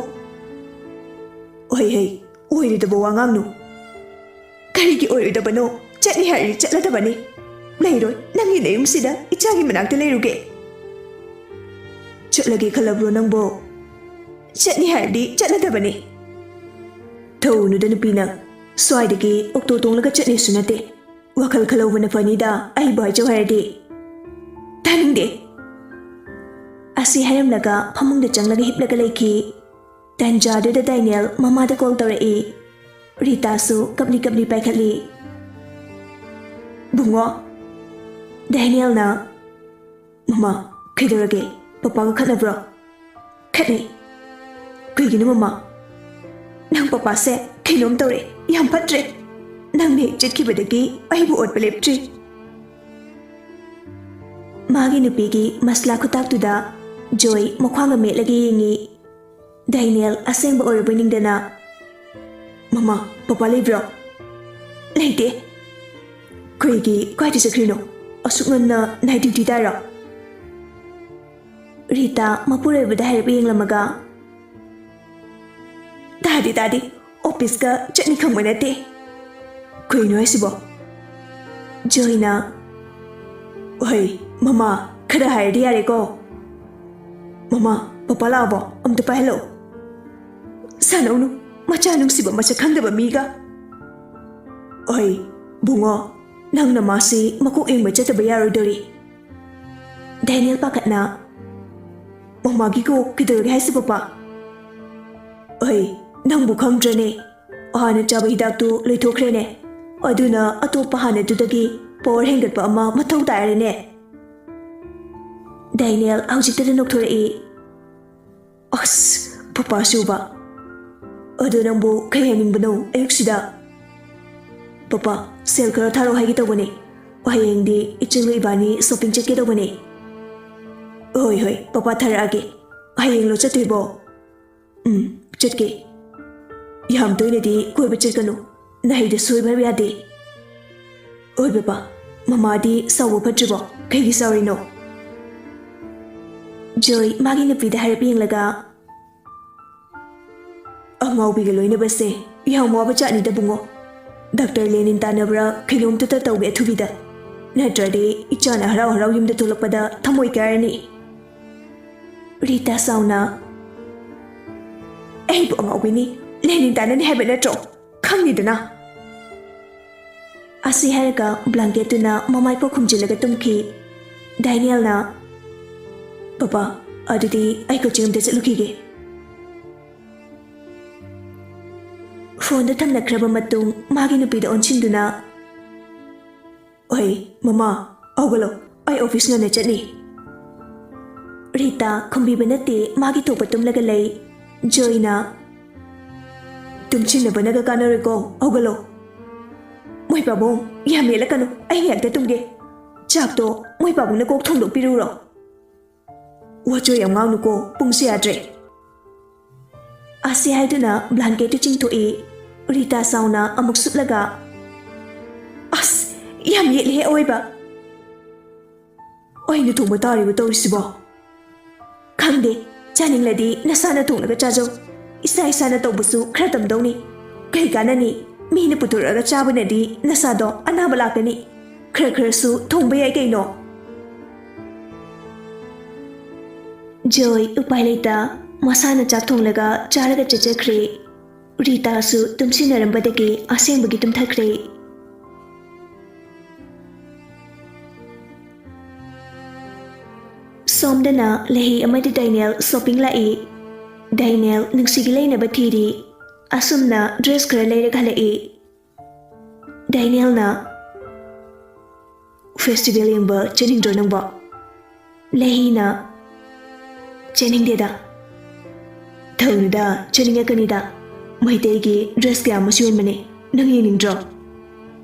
"ꯍꯩ ꯍꯩ, ꯑꯣꯏꯔꯣꯏꯗꯕ ꯋꯥ ꯉꯥꯡꯅꯨ꯫ ꯀꯔꯤꯒꯤ ꯑꯣꯏꯔꯣꯏꯗꯕꯅꯣ? ꯆꯠꯅꯤ ꯍꯥꯏꯔꯗꯤ ꯆꯠꯂꯗꯕꯅꯤ꯫ ꯂꯩꯔꯣꯏ, ꯅꯪꯒꯤ ꯅꯌꯨꯝꯁꯤꯗ ꯏꯆꯥꯒꯤ ꯃꯅꯥꯛꯇ ꯂꯩꯔꯨꯒꯦ꯫ ꯆꯠꯂꯒꯦ ꯈꯜꯂꯕ꯭ꯔꯣ ꯅꯪꯕꯣ? ꯆꯠꯅꯤ ꯍꯥꯏꯔꯗꯤ ꯆꯠꯂꯗꯕꯅꯤ꯫ ꯊꯧꯅꯨꯗ ꯅꯨꯄꯤ ꯅꯪ, ꯁ꯭ꯋꯥꯏꯗꯒꯤ ꯑꯣꯛꯇꯣ ꯇꯣꯡꯂꯒ ꯆꯠꯅꯤꯁꯨ ꯅꯠꯇꯦ꯫ ꯋꯥꯈꯜ ꯈꯜꯍꯧꯕꯅ ꯐꯅꯤꯗ, ꯑꯩꯕꯨ ꯍꯥꯏꯖꯧ ꯍꯥꯏꯔꯗꯤ꯫ ꯇꯥꯅꯤꯡꯗꯦ꯫ ꯑꯁꯤ ꯍꯥꯏꯔꯝꯂꯒ ꯐꯃꯨꯡꯗ ꯆꯪꯂꯒ ꯍꯤꯞꯂꯒ ꯂꯩꯈꯤ꯫ ꯇꯟꯖꯥꯗꯨꯗ ꯗꯥꯏꯅꯦꯜ ꯃꯃꯥꯗ ꯀꯣꯜ ꯇꯧꯔꯛꯏ꯫ ꯔꯤꯇꯥꯁꯨ ꯀꯞꯂꯤ ꯀꯞꯂꯤ ꯄꯥꯏꯈꯠꯂꯤ꯫ "ꯕꯨꯡꯉꯣ!" ꯗꯥꯏꯅꯦꯜꯅ, "ꯃꯃꯥ, ꯀꯩꯗꯧꯔꯒꯦ? ꯄꯄꯥꯒ ꯈꯠꯅꯕ꯭ꯔꯣ?" "ꯈꯠꯅꯩ꯫" "ꯀꯩꯒꯤꯅꯣ ꯃꯃꯥ?" "ꯅꯪ ꯄꯄꯥꯁꯦ ꯀꯩꯅꯣꯝ ꯇꯧꯔꯦ, ꯌꯥꯝ ꯐꯠꯇ꯭ꯔꯦ꯫ ꯅꯪꯅ ꯍꯦꯛ ꯆꯠꯈꯤꯕꯗꯒꯤ ꯑꯩꯕꯨ ꯑꯣꯠꯄ ꯂꯦꯞꯇ꯭ꯔꯤ꯫" ꯃꯥꯒꯤ ꯅꯨꯄꯤꯒꯤ ꯃꯁꯂꯥ ꯈꯨꯇꯥꯛꯇꯨꯗ ꯖꯣꯏ ꯃꯈ꯭ꯋꯥꯡꯒ ꯃꯦꯠꯂꯒ ꯌꯦꯡꯉꯤ꯫ ꯗꯥꯏꯅꯦꯜ ꯑꯁꯦꯡꯕ ꯑꯣꯏꯔꯕꯣꯏ ꯅꯤꯡꯗꯅ, "ꯃꯃꯥ, ꯄꯄꯥ ꯂꯩꯕ꯭ꯔꯣ?" "ꯂꯩꯇꯦ꯫" "ꯀꯩꯒꯤ, ꯀꯥꯏꯗ ꯆꯠꯈ꯭ꯔꯤꯅꯣ? ꯑꯁꯨꯛ ꯉꯟꯅ ꯅꯥꯏꯠ ꯗ꯭ꯌꯨꯇꯤ ꯇꯥꯏꯔꯣ?" ꯔꯤꯇꯥ ꯃꯄꯨꯔꯣꯏꯕꯗ ꯍꯥꯏꯔꯞ ꯌꯦꯡꯂꯝꯃꯒ, "ꯇꯥꯗꯦ, ꯇꯥꯗꯦ, ꯑꯣꯐꯤꯁꯀ ꯆꯠꯅꯤ ꯈꯪꯕ ꯅꯠꯇꯦ꯫" "ꯀꯩꯅꯣ ꯍꯥꯏꯁꯤꯕꯣ?" ꯖꯣꯏꯅ, "ꯍꯩ, ꯃꯃꯥ, ꯈꯔ ꯍꯥꯏꯔꯗꯤ ꯌꯥꯔꯦꯀꯣ꯫" "ꯃꯃꯥ, ꯄꯄꯥ ꯂꯥꯛꯑꯕꯣ? ꯑꯝꯇ ꯄꯥꯏꯍꯜꯂꯛꯑꯣ꯫" "ꯁꯥꯟꯅꯧꯅꯨ, ꯃꯆꯥ ꯅꯨꯡꯁꯤꯕ ꯃꯁꯛ ꯈꯪꯗꯕ ꯃꯤꯒ꯫" "ꯍꯩ, ꯕꯨꯡꯉꯣ, ꯅꯪꯅ ꯃꯥꯁꯤ ꯃꯀꯣꯛ ꯌꯦꯡꯕ ꯆꯠꯇꯕ ꯌꯥꯔꯣꯏꯗꯣꯔꯤ꯫" ꯗꯦꯅꯤꯌꯦꯜ ꯄꯥꯈꯠꯅ, "ꯃꯃꯥꯒꯤ ꯀꯣꯛ ꯀꯩꯗꯧꯔꯒꯦ ꯍꯥꯏꯁꯤ, ꯄꯄꯥ?" "ꯑꯩ, ꯅꯪꯕꯨ ꯈꯪꯗ꯭ꯔꯅꯦ? ꯍꯥꯟꯅ ꯆꯥꯕ ꯍꯤꯗꯥꯛꯇꯨ ꯂꯣꯏꯊꯣꯛꯈ꯭ꯔꯦꯅꯦ꯫ ꯑꯗꯨꯅ ꯑꯇꯣꯞꯄ ꯍꯥꯟꯅꯗꯨꯗꯒꯤ ꯄꯋꯥꯔ ꯍꯦꯟꯒꯠꯄ ꯑꯃ ꯃꯊꯧ ꯇꯥꯔꯦꯅꯦ꯫" ꯗꯦꯅꯤꯌꯦꯜ ꯍꯧꯖꯤꯛꯇꯗ ꯅꯣꯛꯊꯣꯔꯛꯏ꯫ "ꯑꯁ, ꯄꯄꯥꯁꯨꯕ꯫ ꯑꯗꯣ ꯅꯪꯕꯨ ꯀꯩ ꯍꯥꯏꯅꯤꯡꯕꯅꯣ ꯑꯌꯨꯛꯁꯤꯗ?" "ꯄꯄꯥ, ꯁꯦꯜ ꯈꯔ ꯊꯥꯔꯛꯑꯣ ꯍꯥꯏꯒꯦ ꯇꯧꯕꯅꯦ꯫ ꯍꯌꯦꯡꯗꯤ ꯏꯆꯦꯒ ꯏꯕꯥꯅꯤ ꯁꯣꯄꯤꯡ ꯆꯠꯀꯦ ꯇꯧꯕꯅꯦ꯫" "ꯍꯣꯏ, ꯍꯣꯏ, ꯄꯄꯥ ꯊꯥꯔꯛꯑꯒꯦ꯫ ꯍꯌꯦꯡꯂꯣ ꯆꯠꯇꯣꯏꯕꯣ?" "ꯎꯝ, ꯆꯠꯀꯦ꯫" "ꯌꯥꯝ ꯇꯣꯏꯅꯗꯤ ꯀꯣꯏꯕ ꯆꯠꯀꯅꯨ꯫ ꯅꯍꯩꯗ ꯁꯣꯏꯕ ꯍꯥꯏꯕ ꯌꯥꯗꯦ꯫" "ꯍꯣꯏ, ꯄꯄꯥ꯫ ꯃꯃꯥꯗꯤ ꯁꯥꯎꯕ ꯐꯠꯇ꯭ꯔꯤꯕꯣ? ꯀꯩꯒꯤ ꯁꯥꯎꯔꯤꯅꯣ?" ꯖꯣꯏ ꯃꯥꯒꯤ ꯅꯨꯄꯤꯗ ꯍꯥꯏꯔꯞ ꯌꯦꯡꯂꯒ, "ꯑꯉꯥꯎꯕꯤꯒ ꯂꯣꯏꯅꯕꯁꯦ ꯌꯥꯝ ꯋꯥꯕ ꯖꯥꯠꯅꯤꯗ, ꯕꯨꯡꯉꯣ꯫ ꯗꯥꯛꯇꯔ ꯂꯦꯅꯤꯟ ꯇꯥꯟꯅꯕ꯭ꯔꯥ ꯀꯩꯅꯣꯝꯇꯇ ꯇꯧꯒꯦ ꯑꯊꯨꯕꯤꯗ꯫ ꯅꯠꯇ꯭ꯔꯗꯤ ꯏꯆꯥꯅ ꯍꯔꯥꯎ ꯍꯔꯥꯎ ꯌꯨꯝꯗ ꯊꯣꯛꯂꯛꯄꯗ ꯊꯃꯣꯏ ꯀꯥꯏꯔꯅꯤ꯫ ꯔꯤꯇꯥ ꯁꯥꯎꯅ, "ꯑꯩꯕꯨ ꯑꯉꯥꯎꯕꯤꯅꯤ, ꯂꯦꯅꯤꯟ ꯇꯥꯟꯅꯅꯤ ꯍꯥꯏꯕ ꯅꯠꯇ꯭ꯔꯣ? ꯈꯪꯉꯤꯗꯅ꯫" ꯑꯁꯤ ꯍꯥꯏꯔꯒ ꯕ꯭ꯂꯥꯡꯀꯦꯠꯇꯨꯅ ꯃꯃꯥꯏ ꯄꯣꯛ ꯈꯨꯝꯖꯤꯜꯂꯒ ꯇꯨꯝꯈꯤ꯫ ꯗꯥꯏꯅꯦꯜꯅ, "ꯄꯄꯥ, ꯑꯗꯨꯗꯤ ꯑꯩ ꯀꯣꯆꯤꯡ ꯑꯝꯇ ꯆꯠꯂꯨꯈꯤꯒꯦ꯫" ꯐꯣꯟꯗ ꯊꯝꯅꯈ꯭ꯔꯕ ꯃꯇꯨꯡ ꯃꯥꯒꯤ ꯅꯨꯄꯤꯗ ꯑꯣꯟꯁꯤꯟꯗꯨꯅ, "ꯑꯣꯏ, ꯃꯃꯥ, ꯍꯧꯒꯠꯂꯣ, ꯑꯩ ꯑꯣꯐꯤꯁ ꯉꯟꯅ ꯆꯠꯅꯤ꯫" ꯔꯤꯇꯥ ꯈꯨꯝꯕꯤꯕ ꯅꯠꯇꯦ, ꯃꯥꯒꯤ ꯊꯣꯛꯄ ꯇꯨꯝꯂꯒ ꯂꯩ꯫ ꯖꯣꯏꯅ, "ꯇꯨꯝꯁꯤꯟꯅꯕꯅꯒ ꯀꯥꯟꯅꯔꯣꯏꯀꯣ, ꯍꯧꯒꯠꯂꯣ꯫" "ꯃꯣꯏ ꯄꯥꯕꯨꯡ, ꯌꯥꯝ ꯌꯦꯠꯂꯛꯀꯅꯨ, ꯑꯩ ꯉꯥꯏꯍꯥꯛꯇ ꯇꯨꯝꯒꯦ꯫ ꯆꯥꯛꯇꯣ ꯃꯣꯏ ꯄꯥꯕꯨꯡꯅ ꯀꯣꯛ ꯊꯣꯡꯗꯣꯛꯄꯤꯔꯨꯔꯣ꯫" "ꯋꯥꯆꯣꯏ ꯌꯥꯝ ꯉꯥꯡꯅꯨꯀꯣ, ꯄꯨꯡꯁꯦ ꯌꯥꯗ꯭ꯔꯦ꯫" ꯑꯁꯤ ꯍꯥꯏꯗꯨꯅ ꯕ꯭ꯂꯥꯡꯀꯦꯠꯇꯨ ꯆꯤꯡꯊꯣꯛꯏ꯫ ꯔꯤꯇꯥ ꯁꯥꯎꯅ ꯑꯃꯨꯛ ꯁꯨꯞꯂꯒ, "ꯑꯁ, ꯌꯥꯝ ꯌꯦꯠꯂꯦ ꯑꯑꯣꯏꯕ꯫ ꯑꯩꯅ ꯊꯣꯡꯕ ꯇꯥꯔꯤꯕ ꯇꯧꯔꯤꯁꯤꯕꯣ?" "ꯈꯪꯗꯦ, ꯆꯥꯅꯤꯡꯂꯗꯤ ꯅꯁꯥꯅ ꯊꯣꯡꯂꯒ ꯆꯥꯖꯧ꯫ ꯏꯁꯥ ꯏꯁꯥꯅ ꯇꯧꯕꯁꯨ ꯈꯔ ꯇꯝꯗꯧꯅꯤ꯫ ꯀꯩ ꯀꯥꯟꯅꯅꯤ? ꯃꯤꯅ ꯄꯨꯊꯣꯔꯛꯑꯒ ꯆꯥꯕꯅꯗꯤ ꯅꯁꯥꯗꯣ ꯑꯅꯥꯕ ꯂꯥꯛꯀꯅꯤ꯫ ꯈꯔ ꯈꯔꯁꯨ ꯊꯣꯡꯕ ꯌꯥꯏ ꯀꯩꯅꯣ꯫" ꯖꯣꯏ ꯎꯄꯥꯏ ꯂꯩꯇ ꯃꯁꯥꯅ ꯆꯥꯛ ꯊꯣꯡꯂꯒ ꯆꯥꯔꯒ ꯆꯠꯆꯈ꯭ꯔꯦ꯫ ꯔꯤꯇꯥꯁꯨ ꯇꯨꯝꯁꯤꯟꯅꯔꯝꯕꯗꯒꯤ ꯑꯁꯦꯡꯕꯒꯤ ꯇꯨꯝꯊꯈ꯭ꯔꯦ꯫ ꯁꯣꯝꯗꯅ ꯂꯩꯍꯤ ꯑꯃꯗꯤ ꯗꯥꯏꯅꯦꯜ ꯁꯣꯄꯤꯡ ꯂꯥꯛꯏ꯫ ꯗꯥꯏꯅꯦꯜ ꯅꯨꯡꯁꯤꯒꯤ ꯂꯩꯅꯕ ꯊꯤꯔꯤ꯫ ꯑꯁꯨꯝꯅ ꯗ꯭ꯔꯦꯁ ꯈꯔ ꯂꯩꯔꯒ ꯍꯜꯂꯛꯏ꯫ ꯗꯥꯏꯅꯦꯜꯅ, "ꯐꯦꯁꯇꯤꯚꯦꯜ ꯌꯦꯡꯕ ꯆꯠꯅꯤꯡꯗ꯭ꯔꯣ ꯅꯪꯕꯣ?" ꯂꯩꯍꯤꯅ, "ꯆꯠꯅꯤꯡꯗꯦꯗ꯫" "ꯊꯧꯅꯨꯗ, ꯆꯠꯅꯤꯡꯉꯛꯀꯅꯤꯗ꯫ ꯃꯩꯇꯩꯒꯤ ꯗ꯭ꯔꯦꯁ ꯀꯌꯥ ꯑꯃꯁꯨ ꯌꯣꯟꯕꯅꯦ, ꯅꯪ ꯌꯦꯡꯅꯤꯡꯗ꯭ꯔꯣ?"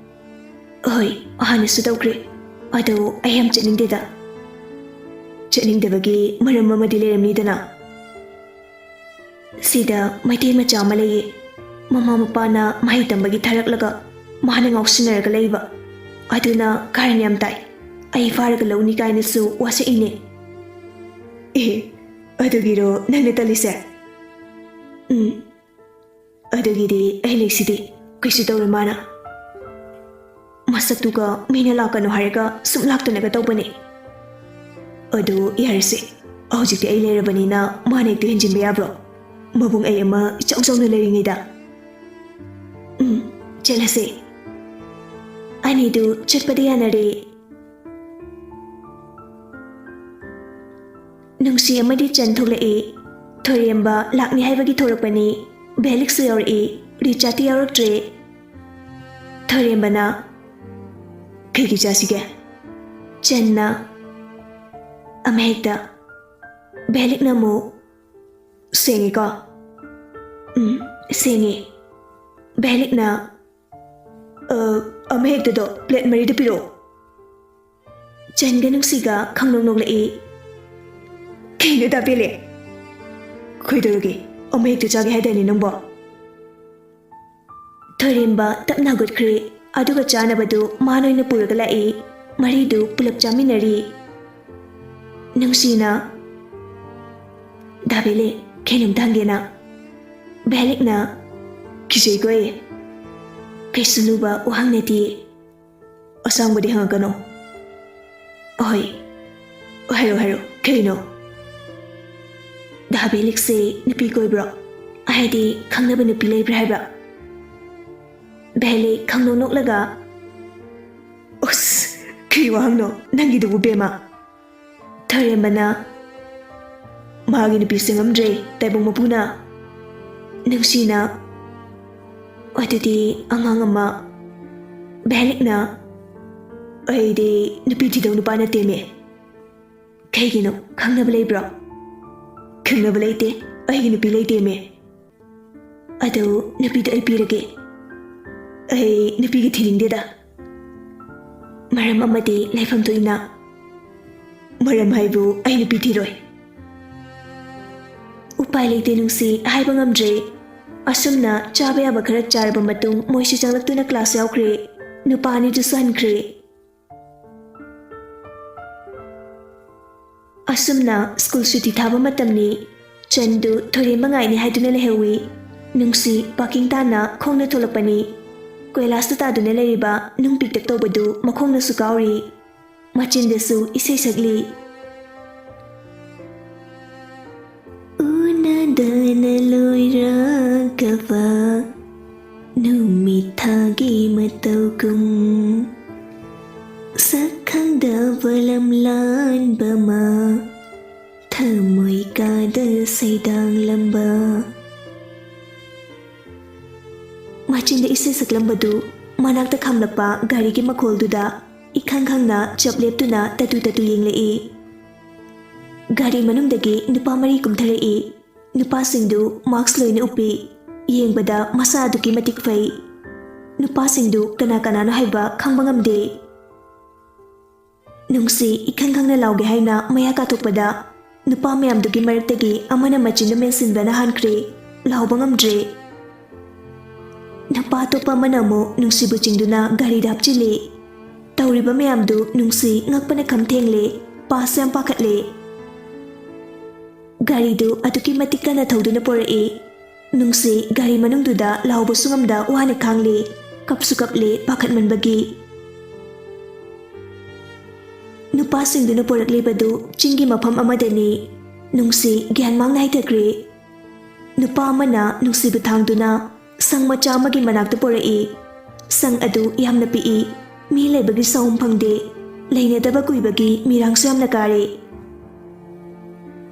"ꯍꯣꯏ, ꯍꯥꯟꯅꯁꯨ ꯇꯧꯈ꯭ꯔꯦ꯫ ꯑꯗꯣ ꯑꯩ ꯌꯥꯝ ꯆꯠꯅꯤꯡꯗꯦꯗ꯫" "ꯆꯠꯅꯤꯡꯗꯕꯒꯤ ꯃꯔꯝ ꯑꯃꯗꯤ ꯂꯩꯔꯝꯅꯤꯗꯅ꯫" "ꯁꯤꯗ ꯃꯩꯇꯩ ꯃꯆꯥ ꯑꯃ ꯂꯩꯌꯦ꯫ ꯃꯃꯥ ꯃꯄꯥꯅ ꯃꯍꯩ ꯇꯝꯕꯒꯤ ꯊꯥꯔꯛꯂꯒ ꯃꯥꯅ ꯉꯥꯎꯁꯤꯟꯅꯔꯒ ꯂꯩꯕ꯫ ꯑꯗꯨꯅ ꯀꯥꯔꯟ ꯌꯥꯝ ꯇꯥꯏ꯫ ꯑꯩ ꯐꯥꯔꯒ ꯂꯧꯅꯤ ꯀꯥꯏꯅꯁꯨ ꯋꯥꯁꯛꯏꯅꯦ꯫" "ꯑꯦ, ꯑꯗꯨꯒꯤꯔꯣ ꯅꯪꯅ ꯇꯜꯂꯤꯁꯦ?" "ꯎꯝ, ꯑꯗꯨꯒꯤꯗꯤ ꯑꯩ ꯂꯩꯁꯤꯗꯤ, ꯀꯩꯁꯨ ꯇꯧꯔꯣꯏ ꯃꯥꯅ꯫ ꯃꯁꯛꯇꯨꯒ ꯃꯤꯅ ꯂꯥꯛꯀꯅꯨ ꯍꯥꯏꯔꯒ ꯁꯨꯝ ꯂꯥꯛꯇꯅꯒ ꯇꯧꯕꯅꯦ꯫ ꯑꯗꯨ ꯌꯥꯔꯁꯦ, ꯍꯧꯖꯤꯛꯇꯤ ꯑꯩ ꯂꯩꯔꯕꯅꯤꯅ ꯃꯥꯅ ꯍꯦꯛꯇ ꯍꯦꯟꯖꯤꯟꯕ ꯌꯥꯕ꯭ꯔꯣ? ꯃꯕꯨꯡ ꯑꯩ ꯑꯃ ꯏꯆꯥꯎ ꯆꯥꯎꯅ ꯂꯩꯔꯤꯉꯩꯗ꯫ ꯎꯝ, ꯆꯠꯂꯁꯦ꯫ ꯑꯅꯤꯗꯨ ꯆꯠꯄꯗ ꯌꯥꯅꯔꯦ꯫ ꯅꯨꯡꯁꯤ ꯑꯃꯗꯤ ꯆꯟ ꯊꯣꯛꯂꯛꯏ꯫ ꯊꯣꯏꯔꯦꯝꯕ ꯂꯥꯛꯅꯤ ꯍꯥꯏꯕꯒꯤ ꯊꯣꯔꯛꯄꯅꯤ꯫ ꯚꯦꯂꯤꯛꯁꯨ ꯌꯥꯎꯔꯛꯏ꯫ ꯔꯤꯆꯥꯔꯗꯇꯤ ꯌꯥꯎꯔꯛꯇ꯭ꯔꯦ꯫ ꯊꯣꯏꯔꯦꯝꯕꯅ, "ꯀꯩꯒꯤ ꯆꯥꯁꯤꯒꯦ?" ꯆꯟꯅ, "ꯑꯃꯍꯦꯛꯇ꯫" ꯚꯦꯂꯤꯛꯅ ꯑꯃꯨꯛ, "ꯁꯦꯡꯉꯤꯀꯣ?" "ꯎꯝ, ꯁꯦꯡꯉꯤ꯫" ꯚꯦꯂꯤꯛꯅ, "ꯑ, ꯑꯃꯍꯦꯛꯇꯗꯣ ꯄ꯭ꯂꯦꯠ ꯃꯔꯤꯗ ꯄꯤꯔꯛꯑꯣ꯫" ꯆꯟꯒ ꯅꯨꯡꯁꯤꯒ ꯈꯪꯅꯣꯛ ꯅꯣꯛꯂꯛꯏ꯫ "ꯀꯩꯅꯣ ꯗꯥ ꯕꯦꯂꯦ? ꯀꯩꯗꯧꯔꯒꯦ? ꯑꯃꯍꯦꯛꯇ ꯆꯥꯒꯦ ꯍꯥꯏꯗꯥꯏꯅꯦ ꯅꯪꯕꯣ?" ꯊꯣꯏꯔꯦꯝꯕ ꯇꯞꯅ ꯍꯧꯒꯠꯈ꯭ꯔꯦ, ꯑꯗꯨꯒ ꯆꯥꯅꯕꯗꯨ ꯃꯥꯅ ꯑꯣꯏꯅ ꯄꯨꯔꯒ ꯂꯥꯛꯏ꯫ ꯃꯔꯤꯗꯨ ꯄꯨꯂꯞ ꯆꯥꯃꯤꯟꯅꯔꯤ꯫ ꯅꯨꯡꯁꯤꯅ, "ꯗꯥ ꯕꯦꯂꯦ, ꯀꯩꯅꯣꯝꯇ ꯍꯪꯒꯦꯅ꯫" ꯚꯦꯂꯤꯛꯅ, "ꯀꯤꯖꯩꯀꯣ ꯑꯩ꯫ ꯀꯩꯁꯨ ꯂꯨꯕ ꯋꯥꯍꯪ ꯅꯠꯇꯦ꯫" "ꯑꯁꯥꯡꯕꯗꯤ ꯍꯪꯉꯛꯀꯅꯣ꯫" "ꯍꯣꯏ, ꯍꯥꯏꯔꯣ, ꯍꯥꯏꯔꯣ, ꯀꯩꯅꯣ?" "ꯗꯥ ꯕꯦꯂꯤꯛꯁꯦ ꯅꯨꯄꯤ ꯀꯣꯏꯕ꯭ꯔꯣ? ꯍꯥꯏꯗꯤ ꯈꯪꯅꯕ ꯅꯨꯄꯤ ꯂꯩꯕ꯭ꯔꯥ ꯍꯥꯏꯕ?" ꯚꯦꯂꯤꯛ ꯈꯪꯅꯣꯛ ꯅꯣꯛꯂꯒ, "ꯑꯁ, ꯀꯩ ꯋꯥꯍꯪꯅꯣ ꯅꯪꯒꯤꯗꯨꯕꯨ, ꯕꯦꯝꯃ?" ꯊꯣꯏꯔꯦꯝꯕꯅ, "ꯃꯥꯒꯤ ꯅꯨꯄꯤꯁꯦ ꯉꯝꯗ꯭ꯔꯦ, ꯇꯥꯏꯕꯪ ꯃꯄꯨꯅ꯫" ꯅꯨꯡꯁꯤꯅ, "ꯑꯗꯨꯗꯤ ꯑꯉꯥꯡ ꯑꯃ꯫" ꯚꯦꯂꯤꯛꯅ, "ꯑꯩꯗꯤ ꯅꯨꯄꯤ ꯊꯤꯗꯧ ꯅꯨꯄꯥ ꯅꯠꯇꯦꯃꯦ꯫" "ꯀꯩꯒꯤꯅꯣ? ꯈꯪꯅꯕ ꯂꯩꯕ꯭ꯔꯣ?" "ꯈꯪꯅꯕ ꯂꯩꯇꯦ, ꯑꯩꯒꯤ ꯅꯨꯄꯤ ꯂꯩꯇꯦꯃꯦ꯫" "ꯑꯗꯨ ꯅꯨꯄꯤꯗꯣ ꯑꯩ ꯄꯤꯔꯒꯦ꯫ ꯑꯩ ꯅꯨꯄꯤꯒ ꯊꯤꯅꯤꯡꯗꯦꯗ꯫" "ꯃꯔꯝ ꯑꯃꯗꯤ ꯂꯩꯐꯝ ꯊꯣꯛꯏꯅ꯫" "ꯃꯔꯝ ꯍꯥꯏꯕꯨ ꯑꯩ ꯅꯨꯄꯤ ꯊꯤꯔꯣꯏ꯫" ꯎꯄꯥꯏ ꯂꯩꯇꯦ ꯅꯨꯡꯁꯤ, ꯍꯥꯏꯕ ꯉꯝꯗ꯭ꯔꯦ꯫ ꯑꯁꯨꯝꯅ ꯆꯥꯕ ꯌꯥꯕ ꯈꯔ ꯆꯥꯔꯕ ꯃꯇꯨꯡ ꯃꯣꯏꯁꯨ ꯆꯪꯂꯛꯇꯨꯅ ꯀ꯭ꯂꯥꯁ ꯌꯥꯎꯈ꯭ꯔꯦ꯫ ꯅꯨꯄꯥ ꯑꯅꯤꯗꯨꯁꯨ ꯍꯟꯈ꯭ꯔꯦ꯫ ꯑꯁꯨꯝꯅ ꯁ꯭ꯀꯨꯜ ꯁꯨꯇꯤ ꯊꯥꯕ ꯃꯇꯝꯅꯤ꯫ ꯆꯟꯗꯨ ꯊꯣꯏꯔꯦꯝꯕ ꯉꯥꯏꯅꯤ ꯍꯥꯏꯗꯨꯅ ꯂꯩꯍꯧꯏ꯫ ꯅꯨꯡꯁꯤ ꯄꯥꯀꯤꯡ ꯇꯥꯟꯅ ꯈꯣꯡꯅ ꯊꯣꯛꯂꯛꯄꯅꯤ꯫ ꯀꯣꯏꯂꯥꯁꯇ ꯇꯥꯗꯨꯅ ꯂꯩꯔꯤꯕ ꯅꯨꯡ ꯄꯤꯛꯇꯛ ꯇꯧꯕꯗꯨ ꯃꯈꯣꯡꯅꯁꯨ ꯀꯥꯎꯔꯤ, ꯃꯆꯤꯟꯗꯁꯨ ꯏꯁꯩ ꯁꯛꯂꯤ꯫ ꯎꯅꯗꯅ ꯂꯣꯏꯔꯒꯕ ꯅꯨꯃꯤꯠ ꯊꯥꯒꯤ ꯃꯇꯧꯒꯨꯝ, ꯁꯛ ꯈꯪꯗꯕ ꯂꯝꯂꯥꯟꯕ ꯑꯃ, ꯊꯃꯣꯏ ꯀꯥꯗ ꯁꯩꯗꯥꯡꯂꯝꯕ꯫ ꯃꯆꯤꯟꯗ ꯏꯁꯩ ꯁꯛꯂꯝꯕꯗꯨ ꯃꯅꯥꯛꯇ ꯈꯥꯝꯂꯛꯄ ꯒꯥꯔꯤꯒꯤ ꯃꯈꯣꯜꯗꯨꯗ ꯏꯈꯪ ꯈꯪꯅ ꯆꯞ ꯂꯦꯞꯇꯨꯅ ꯇꯇꯨ ꯇꯇꯨ ꯌꯦꯡꯂꯛꯏ꯫ ꯒꯥꯔꯤ ꯃꯅꯨꯡꯗꯒꯤ ꯅꯨꯄꯥ ꯃꯔꯤ ꯀꯨꯝꯊꯔꯛꯏ꯫ ꯅꯨꯄꯥꯁꯤꯡꯗꯨ ꯃꯥꯛꯁ ꯂꯣꯏꯅ ꯎꯞꯄꯤ꯫ ꯌꯦꯡꯕꯗ ꯃꯁꯥ ꯑꯗꯨꯛꯀꯤ ꯃꯇꯤꯛ ꯐꯩ꯫ ꯅꯨꯄꯥꯁꯤꯡꯗꯨ ꯀꯅꯥ ꯀꯅꯥꯅꯣ ꯍꯥꯏꯕ ꯈꯪꯕ ꯉꯝꯗꯦ꯫ ꯅꯨꯡꯁꯤ ꯏꯈꯪ ꯈꯪꯅ ꯂꯥꯎꯒꯦ ꯍꯥꯏꯅ ꯃꯌꯥ ꯀꯥꯊꯣꯛꯄꯗ, ꯅꯨꯄꯥ ꯃꯌꯥꯝꯗꯨꯒꯤ ꯃꯔꯛꯇꯒꯤ ꯑꯃꯅ ꯃꯆꯤꯟꯗꯨ ꯃꯦꯟꯁꯤꯟꯕꯅ ꯍꯥꯟꯈ꯭ꯔꯦ꯫ ꯂꯥꯎꯕ ꯉꯝꯗ꯭ꯔꯦ꯫ ꯅꯨꯄꯥ ꯑꯇꯣꯞꯄ ꯑꯃꯅ ꯑꯃꯨꯛ ꯅꯨꯡꯁꯤꯕꯨ ꯆꯤꯡꯗꯨꯅ ꯒꯥꯔꯤꯗ ꯍꯥꯞꯆꯤꯜꯂꯤ꯫ ꯇꯧꯔꯤꯕ ꯃꯌꯥꯝꯗꯨ ꯅꯨꯡꯁꯤ ꯉꯛꯄꯅ ꯈꯝ ꯊꯦꯡꯂꯦ꯫ ꯄꯥꯁꯨ ꯌꯥꯝ ꯄꯥꯈꯠꯂꯦ꯫ ꯒꯥꯔꯤꯗꯨ ꯑꯗꯨꯛꯀꯤ ꯃꯇꯤꯛ ꯀꯟꯅ ꯊꯧꯗꯨꯅ ꯄꯣꯔꯛꯏ꯫ ꯅꯨꯡꯁꯤ ꯒꯥꯔꯤ ꯃꯅꯨꯡꯗꯨꯗ ꯂꯥꯎꯕꯁꯨ ꯉꯝꯗ ꯋꯥꯅ ꯈꯥꯡꯂꯤ꯫ ꯀꯞꯁꯨ ꯀꯞꯂꯦ ꯄꯥꯈꯠꯃꯟꯕꯒꯤ꯫ ꯅꯨꯄꯥꯁꯤꯡꯗꯨꯅ ꯄꯣꯔꯛꯂꯤꯕꯗꯨ ꯆꯤꯡꯒꯤ ꯃꯐꯝ ꯑꯃꯗꯅꯤ꯫ ꯅꯨꯡꯁꯤ ꯒ꯭ꯌꯥꯟ ꯃꯥꯡꯅ ꯍꯥꯏꯊꯈ꯭ꯔꯦ꯫ ꯅꯨꯄꯥ ꯑꯃꯅ ꯅꯨꯡꯁꯤꯕꯨ ꯊꯥꯡꯗꯨꯅ ꯁꯪ ꯃꯆꯥ ꯑꯃꯒꯤ ꯃꯅꯥꯛꯇ ꯄꯣꯔꯛꯏ꯫ ꯁꯪ ꯑꯗꯨ ꯌꯥꯝꯅ ꯄꯤꯛꯏ꯫ ꯃꯤ ꯂꯩꯕꯒꯤ ꯁꯥꯎꯝ ꯐꯪꯗꯦ꯫ ꯂꯩꯅꯗꯕ ꯀꯨꯏꯕꯒꯤ ꯃꯤꯔꯥꯡꯁꯨ ꯌꯥꯝꯅ ꯀꯥꯔꯦ꯫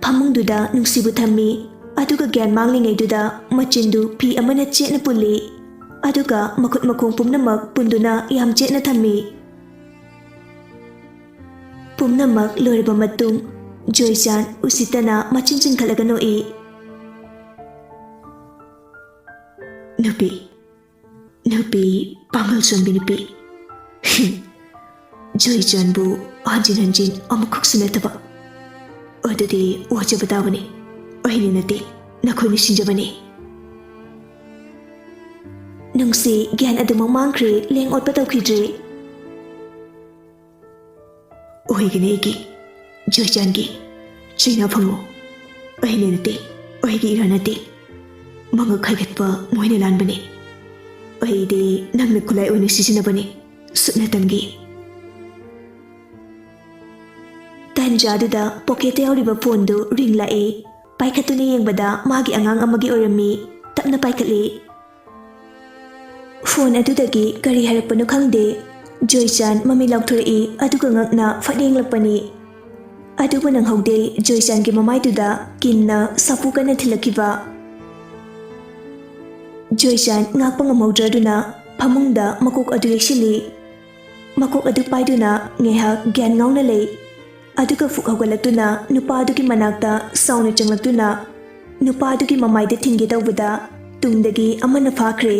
ꯐꯃꯨꯡꯗꯨꯗ ꯅꯨꯡꯁꯤꯕꯨ ꯊꯝꯃꯤ꯫ ꯑꯗꯨꯒ ꯒ꯭ꯌꯥꯟ ꯃꯥꯡꯂꯤꯉꯩꯗꯨꯗ ꯃꯆꯤꯟꯗꯨ ꯐꯤ ꯑꯃꯅ ꯆꯦꯠꯅ ꯄꯨꯜꯂꯤ꯫ ꯑꯗꯨꯒ ꯃꯈꯨꯠ ꯃꯈꯣꯡ ꯄꯨꯝꯅꯃꯛ ꯄꯨꯟꯗꯨꯅ ꯌꯥꯝ ꯆꯦꯠꯅ ꯊꯝꯃꯤ꯫ ꯄꯨꯝꯅꯃꯛ ꯂꯣꯏꯔꯕ ꯃꯇꯨꯡ, ꯖꯣꯏꯆꯥꯟ ꯎꯁꯤꯠꯇꯅ ꯃꯆꯤꯟ ꯆꯤꯡꯈꯠꯂꯒ ꯅꯣꯛꯏ꯫ ꯅꯨꯄꯤ, ꯅꯨꯄꯤ, ꯄꯥꯡꯒꯜ ꯁꯣꯟꯕꯤ ꯅꯨꯄꯤ꯫ ꯖꯣꯏꯆꯥꯟꯕꯨ ꯍꯟꯖꯤꯟ ꯍꯟꯖꯤꯟ ꯑꯃꯨꯛꯈꯛꯁꯨ ꯅꯠꯇꯕ꯫ ꯑꯗꯨꯗꯤ ꯋꯥꯖꯕ ꯇꯥꯕꯅꯤ꯫ ꯑꯩꯅ ꯅꯠꯇꯦ, ꯅꯈꯣꯏꯅ ꯁꯤꯟꯖꯕꯅꯤ꯫ ꯅꯨꯡꯁꯤ ꯒ꯭ꯌꯥꯟ ꯑꯗꯨꯃꯛ ꯃꯥꯡꯈ꯭ꯔꯦ, ꯂꯦꯡ ꯑꯣꯠꯄ ꯇꯧꯈꯤꯗ꯭ꯔꯦ꯫ ꯑꯣꯏꯒꯅꯤ ꯑꯩꯒꯤ, ꯖꯣꯏꯆꯥꯟꯒꯤ ꯆꯩꯅꯥ ꯐꯪꯉꯨ꯫ ꯑꯩꯅ ꯅꯠꯇꯦ, ꯑꯩꯒꯤ ꯏꯔꯥꯟ ꯅꯠꯇꯦ꯫ ꯃꯉꯛ ꯍꯥꯏꯒꯠꯄ ꯃꯣꯏꯅ ꯂꯥꯟꯕꯅꯤ꯫ ꯑꯩꯗꯤ ꯅꯪꯅ ꯈꯨꯠꯂꯥꯏ ꯑꯣꯏꯅ ꯁꯤꯖꯤꯟꯅꯕꯅꯤ, ꯁꯨꯞꯅꯇꯪꯒꯤ꯫ ꯇꯥꯟꯖꯥꯗꯨꯗ ꯄꯣꯀꯦꯠꯇ ꯌꯥꯎꯔꯤꯕ ꯐꯣꯟꯗꯨ ꯔꯤꯡ ꯂꯥꯛꯏ꯫ ꯄꯥꯏꯈꯠꯇꯨꯅ ꯌꯦꯡꯕꯗ ꯃꯥꯒꯤ ꯑꯉꯥꯡ ꯑꯃꯒꯤ ꯑꯣꯏꯔꯝꯃꯤ꯫ ꯇꯞꯅ ꯄꯥꯏꯈꯠꯂꯤ꯫ ꯐꯣꯟ ꯑꯗꯨꯗꯒꯤ ꯀꯔꯤ ꯍꯥꯏꯔꯛꯄꯅꯣ ꯈꯪꯗꯦ꯫ ꯖꯣꯏꯆꯥꯟ ꯃꯃꯤꯠ ꯂꯥꯎꯊꯣꯔꯛꯏ, ꯑꯗꯨꯒ ꯉꯛꯅ ꯐꯠ ꯌꯦꯡꯂꯛꯄꯅꯤ꯫ ꯑꯗꯨꯕꯨ ꯅꯪꯍꯧꯗꯦ ꯖꯣꯏꯆꯥꯟꯒꯤ ꯃꯃꯥꯏꯗꯨꯗ ꯀꯤꯟꯅ ꯁꯥꯐꯨ ꯀꯟꯅ ꯊꯤꯜꯂꯛꯈꯤꯕ꯫ ꯖꯣꯏꯆꯥꯟ ꯉꯥꯛꯄ ꯉꯝꯍꯧꯗ꯭ꯔꯗꯨꯅ ꯐꯃꯨꯡꯗ ꯃꯀꯣꯛ ꯑꯗꯨ ꯌꯩꯁꯤꯜꯂꯤ꯫ ꯃꯀꯣꯛ ꯑꯗꯨ ꯄꯥꯏꯗꯨꯅ ꯉꯥꯏꯍꯥꯛ ꯒ꯭ꯌꯥꯟ ꯉꯥꯎꯅ ꯂꯩ꯫ ꯑꯗꯨꯒ ꯐꯨꯛ ꯍꯧꯒꯠꯂꯛꯇꯨꯅ ꯅꯨꯄꯥ ꯑꯗꯨꯒꯤ ꯃꯅꯥꯛꯇ ꯁꯥꯎꯅ ꯆꯪꯂꯛꯇꯨꯅ ꯅꯨꯄꯥ ꯑꯗꯨꯒꯤ ꯃꯃꯥꯏꯗ ꯊꯤꯟꯒꯦ ꯇꯧꯕꯗ ꯇꯨꯡꯗꯒꯤ ꯑꯃꯅ ꯐꯥꯈ꯭ꯔꯦ꯫